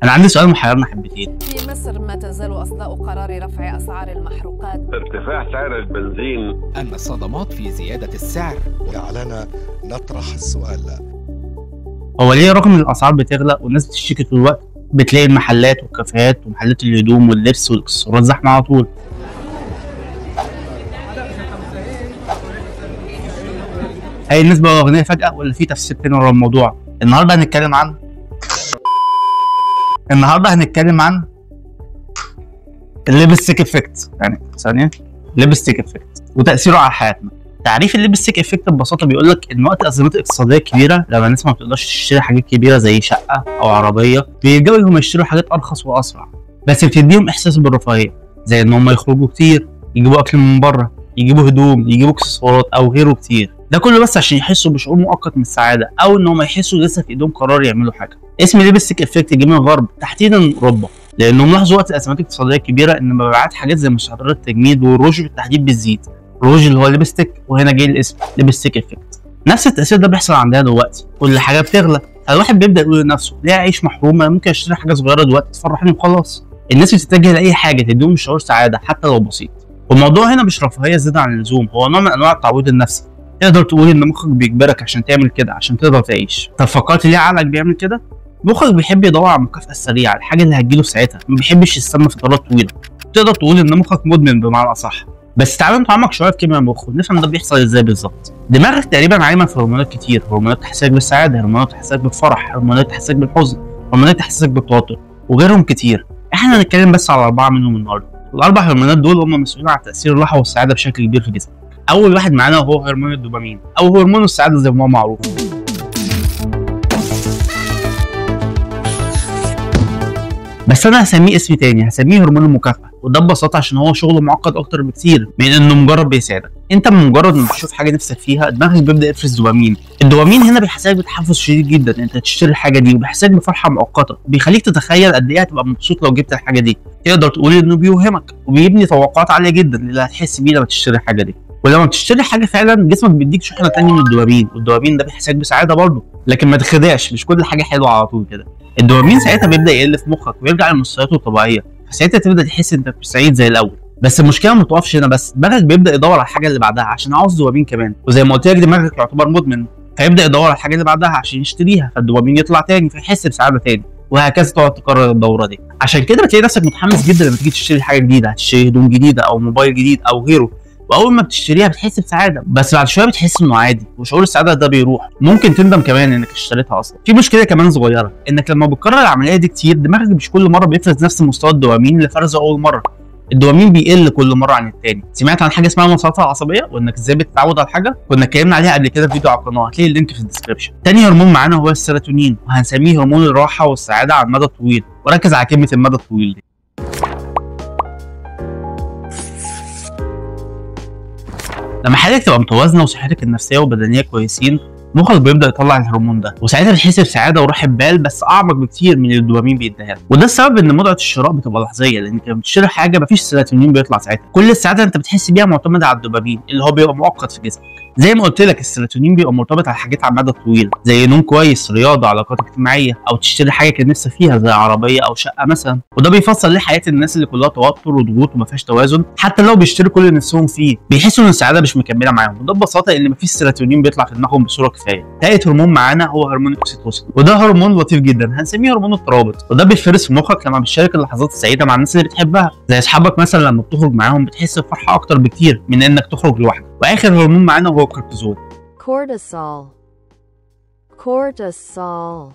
انا عندي سؤال محيرنا حبتين. في مصر ما تزال أصداء قرار رفع أسعار المحروقات، ارتفاع سعر البنزين، أن الصدمات في زيادة السعر. جعلنا نطرح السؤال، هو ليه رغم الاسعار بتغلى والناس بتشتكي طول الوقت بتلاقي المحلات والكافيهات ومحلات الهدوم واللبس والاكسسوارات زحمة على طول؟ هل الناس بقى اغنياء فجأة ولا في تفسير تاني ورا الموضوع؟ النهارده هنتكلم عن ال lipstick effect، يعني ثانية، lipstick effect وتاثيره على حياتنا. تعريف ال lipstick effect ببساطة بيقول لك ان وقت الازمات الاقتصادية الكبيرة لما الناس ما بتقدرش تشتري حاجات كبيرة زي شقه او عربية، بيلجأوا انهم يشتروا حاجات ارخص واسرع، بس بتديهم احساس بالرفاهيه، زي ان هم يخرجوا كتير، يجيبوا اكل من بره، يجيبوا هدوم، يجيبوا اكسسوارات او غيره كتير. ده كله بس عشان يحسوا بشعور مؤقت من السعادة، او ان هم يحسوا لسه في ايدهم قرار يعملوا حاجة. اسم lipstick effect جه من الغرب، تحديدا من اوروبا، لانهم لاحظوا وقت الازمات الاقتصادية الكبيرة ان مبيعات حاجات زي مستحضرات التجميل والروج بالتحديد بتزيد. روج اللي هو lipstick، وهنا جه الاسم lipstick effect. نفس التاثير ده بيحصل عندنا دلوقتي، كل حاجة بتغلى، فالواحد بيبدا يقول لنفسه ليه اعيش محروم، انا ممكن اشتري حاجة صغيرة دلوقتي تفرحني وخلاص. الناس بتتجه لاي حاجة تديهم شعور سعادة حتى لو بسيط. والموضوع هنا مش رفاهية زيادة عن اللزوم، هو نوع من انواع التعويض النفسي. تقدر تقول ان مخك بيجبرك عشان تعمل كده عشان تقدر تعيش. طب فكرت ليه عقلك بيعمل كده؟ مخك بيحب يدور على المكافأة السريعة، الحاجة اللي هتجيله في ساعتها، ما بيحبش يستنى فترات طويلة. تقدر تقول ان مخك مدمن بمعنى اصح. بس تعالوا نتعمق شوية في كيمياء المخ ونفهم ده بيحصل ازاي بالظبط. دماغك تقريبا عايمه في هرمونات كتير، هرمونات تحسسك بالسعادة، هرمونات تحسسك بالفرح، هرمونات تحسسك بالحزن، هرمونات تحسسك بالتوتر، وغيرهم كتير. احنا هنتكلم بس على 4 منهم النهارده. الاربع هرمونات دول هم مسؤولين عن تاثير الراحة والسعادة بشكل كبير في جسمك. اول واحد معانا هو هرمون الدوبامين او هرمون السعادة زي ما هو معروف. بس انا هسميه اسم تاني، هسميه هرمون المكافاة، وده ببساطة عشان هو شغله معقد اكتر بكتير من انه مجرد بيساعدك. انت بمجرد ما بتشوف حاجة نفسك فيها دماغك بيبدا يفرز دوبامين. الدوبامين هنا بيحسسك بتحفز شديد جدا انت تشتري الحاجة دي، وبيحسسك بفرحة مؤقتة، بيخليك تتخيل قد ايه هتبقى مبسوط لو جبت الحاجة دي. تقدر تقول انه بيوهمك وبيبني توقعات عالية جدا للي هتحس بيه لما تشتري الحاجة دي. ولما بتشتري حاجة فعلا جسمك بيديك شحنه تانية من الدوبامين، والدوبامين ده بيحسسك بسعادة برضه. لكن ما تخدعش، مش كل حاجة حلوة على طول كده. الدوبامين ساعتها بيبدا يقل في مخك ويرجع لمستوياته الطبيعية، فساعتها تبدا تحس انك مش سعيد زي الاول. بس المشكلة ما بتقفش هنا بس، دماغك بيبدا يدور على الحاجة اللي بعدها عشان عاوز دوبامين كمان، وزي ما قلت لك دماغك يعتبر مدمن، فيبدا يدور على الحاجة اللي بعدها عشان يشتريها، فالدوبامين يطلع تاني فيحس بسعادة تاني، وهكذا تقعد تكرر الدورة دي. عشان كده بتلاقي نفسك متحمس جدا لما تيجي تشتري حاجة جديدة، هتشتري هدوم جديدة او موبايل جديد او غيره، واول ما بتشتريها بتحس بسعادة، بس بعد شوية بتحس انه عادي وشعور السعادة ده بيروح. ممكن تندم كمان انك اشتريتها اصلا. في مشكلة كمان صغيرة، انك لما بتكرر العملية دي كتير دماغك مش كل مرة بيفرز نفس مستوى الدوبامين اللي فرزه اول مرة. الدوبامين بيقل كل مرة عن التاني. سمعت عن حاجة اسمها المسارات العصبية وانك ازاي بتتعود على حاجة؟ كنا اتكلمنا عليها قبل كده في فيديو على القناة، هتلاقي ال link في ال description. تاني هرمون معانا هو السيروتونين، وهنسميه هرمون الراحة والسعادة على المدى الطويل، وركز على كلمة المدى الطويل دي. لما حياتك تبقى متوازنة وصحتك النفسية والبدنيه كويسين، مخك بيبدا يطلع الهرمون ده، وساعتها بتحس بسعادة وراحة بال بس اعمق بكتير من الدوبامين بيديها لك. وده السبب ان متعه الشراء بتبقى لحظيه، لانك لما بتشتري حاجة مفيش سيروتونين بيطلع ساعتها. كل السعادة انت بتحس بيها معتمدة على الدوبامين اللي هو بيبقى مؤقت في جسمك. زي ما قلت لك السيروتونين بيبقى مرتبط على حاجات على المدى الطويل، زي نوم كويس، رياضة، علاقات اجتماعية، او تشتري حاجة كان نفسك فيها زي عربية او شقه مثلا. وده بيفسر ليه حياة الناس اللي كلها توتر وضغوط وما فيهاش توازن، حتى لو بيشتروا كل اللي نفسهم فيه بيحسوا ان السعادة مش مكملة معاهم، وده ببساطة ان مفيش سيروتونين بيطلع في دماغهم بصورة كفاية. تالت هرمون معانا هو هرمون الاكسيتوسين، وده هرمون لطيف جدا هنسميه هرمون الترابط، وده بيتفرز في مخك لما بتشارك اللحظات السعيدة مع الناس اللي بتحبها، زي اصحابك مثلا لما بتخرج معاهم بتحس بفرحة اكتر بكتير من انك تخرج لوحدك. واخر هرمون معانا هو الكورتيزول. Cortisol. Cortisol.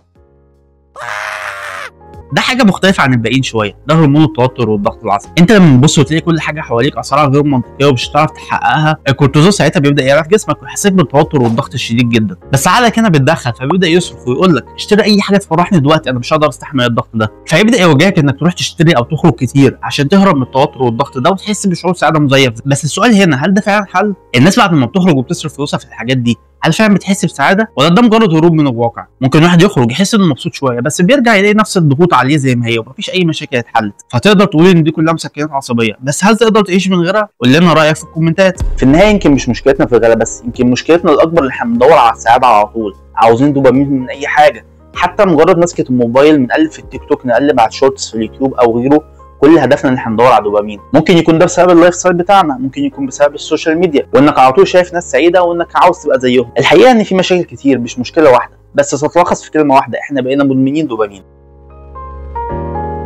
ده حاجة مختلفة عن الباقيين شوية، ده هرمون التوتر والضغط العصبي. انت لما تبص وتلاقي كل حاجة حواليك اسعارها غير منطقية ومش هتعرف تحققها، الكورتيزول ساعتها بيبدا يعلى في جسمك ويحسسك بالتوتر والضغط الشديد جدا. بس عقلك هنا بيتدخل، فبيبدا يصرخ ويقول لك اشتري اي حاجة تفرحني دلوقتي، انا مش هقدر استحمل الضغط ده. فيبدا يوجهك انك تروح تشتري او تخرج كتير عشان تهرب من التوتر والضغط ده وتحس بشعور سعادة مزيف. بس السؤال هنا، هل ده فعلا حل؟ الناس بعد ما بتخرج وبتصرف فلوسها في الحاجات دي هل فعلا بتحس بسعادة ولا ده مجرد هروب من الواقع؟ ممكن واحد يخرج يحس انه مبسوط شوية بس بيرجع يلاقي نفس الضغوط عليه زي ما هي ومفيش اي مشاكل اتحلت. فتقدر تقول ان دي كلها مسكنات عصبية، بس هل تقدر تعيش من غيرها؟ قول لنا رايك في الكومنتات. في النهاية يمكن مش مشكلتنا في الغلا بس، يمكن مشكلتنا الاكبر اللي احنا بندور على السعادة على طول، عاوزين دوبامين من اي حاجة حتى مجرد مسكه الموبايل بنقلب في التيك توك، نقلب على ال shorts في اليوتيوب او غيره، كل هدفنا ان احنا ندور على دوبامين. ممكن يكون ده بسبب ال lifestyle بتاعنا، ممكن يكون بسبب ال social media، وانك على طول شايف ناس سعيدة وانك عاوز تبقى زيهم. الحقيقة ان في مشاكل كتير، مش مشكلة واحدة بس، تتلخص في كلمة واحده: احنا بقينا مدمنين دوبامين.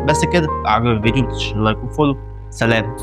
بس كده. عجبك الفيديو like و follow. سلام.